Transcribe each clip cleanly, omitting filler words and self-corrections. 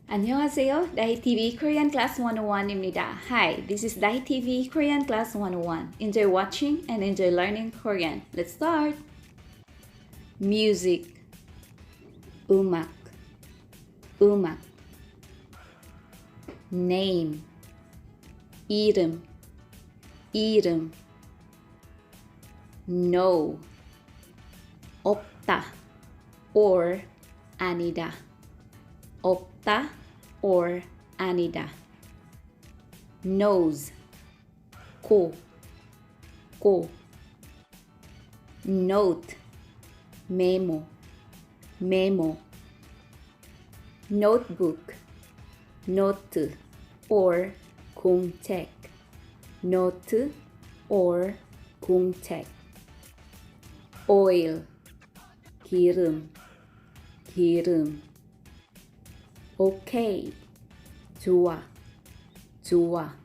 안녕하세요. DahiTV Korean Class 101입니다. Hi, this is DahiTV Korean Class 101. Enjoy watching and enjoy learning Korean. Let's start. Music, 음악, 음악. Name, 이름, 이름. No, 없다 or 아니다. 없다 or 아니다. Nose, 코, 코. Note, 메모, 메모. Notebook, 노트 or 공책. 노트 or 공책. Oil, 기름, 기름. Okay, 좋아, 좋아.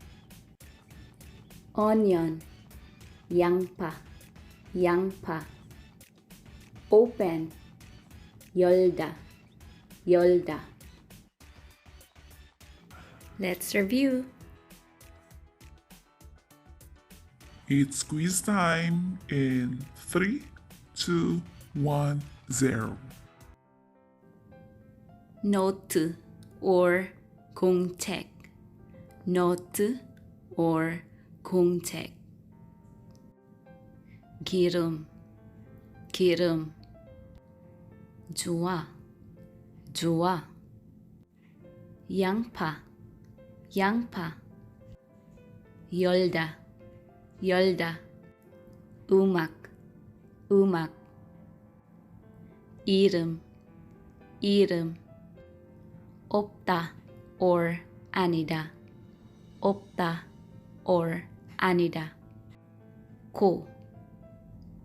Onion, 양파, 양파. Open, 열다, 열다. Let's review. It's quiz time in 3, 2, 1, 0. Note or 공책. Note or 공책. 기름, 기름. 좋아, 좋아. 양파, 양파. 열다, 열다. 음악, 음악. 이름, 이름. 없다 or 아니다. 없다 or 아니다. 코,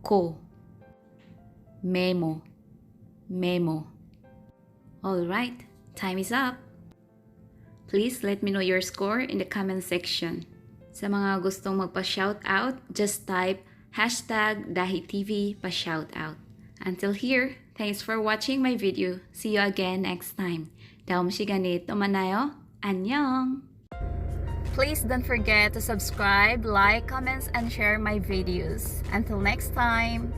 코. 메모, 메모. Alright, time is up. Please let me know your score in the comment section. Sa mga gustong magpa-shoutout, just type #DahiTV pa-shoutout. Until here, thanks for watching my video. See you again next time. 다음 시간에 또 만나요. 안녕! Please don't forget to subscribe, like, comments, and share my videos. Until next time!